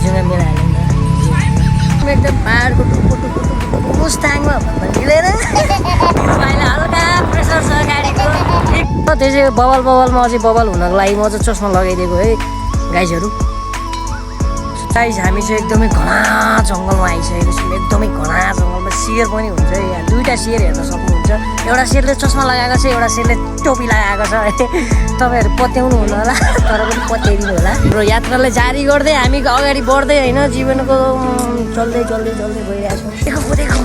भाइसँग मिलाइहाल्यो नि त एकदम पाहाडको टुप्पो टुप्पो टुप्पो मुस्ताङमा भन्दा मिलेन भाइलाई हल्का प्रेसर छ गाडीको त्यो चाहिँ बबलमा अझै बबल हुनको लागि म चाहिँ चस्मा लगाइदिएको है गाइजहरू गाइज हामी चाहिँ एकदमै घना जङ्गलमा आइसकेको छौँ एकदमै घना जङ्गलमा सियर पनि हुन्छ यहाँ दुईवटा सियर हेर्न सक्नुहुन्छ एउटा सियरले चस्मा लगाएको छ एउटा सियरले टोपी लगाएको छ है तपाईँहरू पत्याउनु हुनु होला तर पनि पत्याइदिनु होला हाम्रो यात्रालाई जारी गर्दै हामी अगाडि बढ्दै होइन जीवनको चल्दै गइरहेको छौँ देखो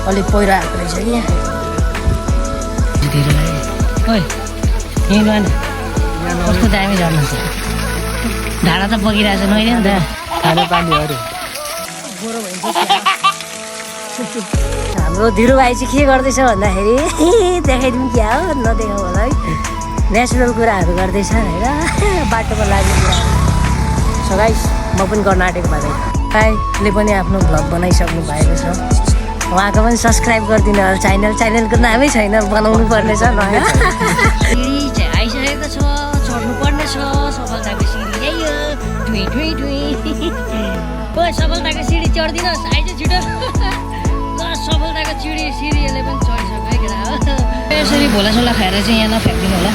अलिक पहिरो आएको रहेछ कि यहाँ कस्तो दामी झर्ना छ ढाडा त बगिरहेको छ नहिले नि त खाने पानीहरू हाम्रो धिरु भाइ चाहिँ के गर्दैछ भन्दाखेरि देखाइदिउँ क्या हो नदेखाउँ होला है नेचुरल कुराहरू गर्दैछ होइन बाटोमा लाग्ने कुरा सो गाइस म पनि गर्न आँटेको भाइ भाइले पनि आफ्नो भ्लग बनाइसक्नु भएको छ उहाँको पनि सब्सक्राइब गरिदिनु होला च्यानलको नामै छैन बनाउनु पर्नेछ नयाँ सिँढी चाहिँ आइसकेको छ चढ्नु पर्ने छ सफलताको सिँढी यही हो सफलताको सिँढी चढिदिनुहोस् आइज छिटो ल सफलताको सिँढीले पनि चढिसक्यो है केटा हो यसरी भोलासोला खाएर चाहिँ यहाँ नफ्याँकिदिनु होला